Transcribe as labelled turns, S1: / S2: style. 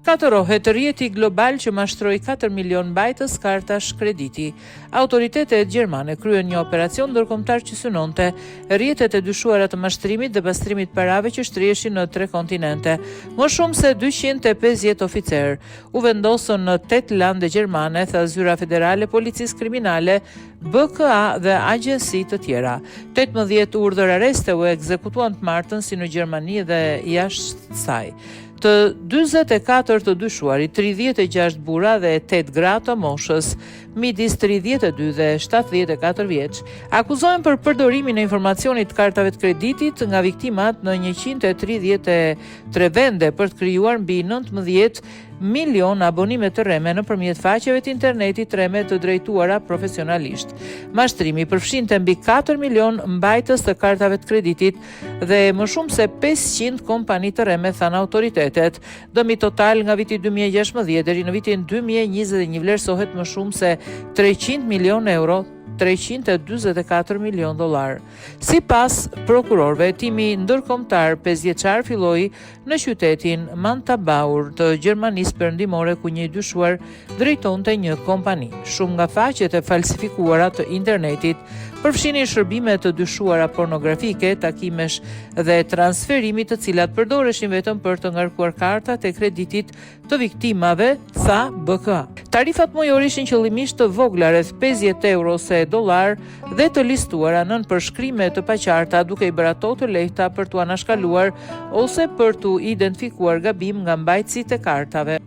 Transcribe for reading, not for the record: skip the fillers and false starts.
S1: Shkatërrohet rrjeti global që mashtroi 4 milionë mbajtës kartash krediti. Autoritetet gjermane kryen një operacion ndërkombëtar që synonte rrjetet e dyshuara të mashtrimit dhe pastrimit të parave që shtriheshin në tre kontinente. Më shumë se 250 oficerë u vendosën në tetë lande gjermane, tha Zyra Federale e Policisë Kriminale, BKA dhe agjenci të tjera. 18 urdhër arreste u ekzekutuan të martën si në Gjermani dhe jashtë saj. Të 44 të dyshuarit, 36 burra dhe 8 gra të moshës midis 32 dhe 74 vjeç, akuzohen për përdorimin e informacionit të kartave të kreditit nga viktimat në 133 vende për të krijuar mbi 19 milionë abonime të rreme nëpërmjet faqeve të internetit të rreme të drejtuara profesionalisht. Mashtrimi përfshinte mbi 4 milionë mbajtës të kartave të kreditit dhe më shumë se 500 kompani të rreme, thanë autoritetet. Dëmi total nga viti 2016 deri në vitin 2021 vlerësohet më shumë se 300 milionë euro, 344 milionë dollarë. Sipas prokurorëve, hetimi ndërkombëtar 5-vjeçar filloi në qytetin Montabaur të Gjermanisë Perëndimore ku një i dyshuar drejtonte një kompani. Shumë nga faqet e falsifikuara të internetit përfshinin shërbime të dyshuara pornografike, takimesh dhe transferimi të cilat përdoreshin vetëm për të ngarkuar kartat e kreditit të viktimave, tha BKA. Tarifat mujore ishin qëllimisht të vogla, rreth 50 euro ose dollarë dhe të listuara nën përshkrime të paqarta, duke i bërë ato të lehta për t'u anashkaluar ose për t'u identifikuar gabim nga mbajtësit e kartave.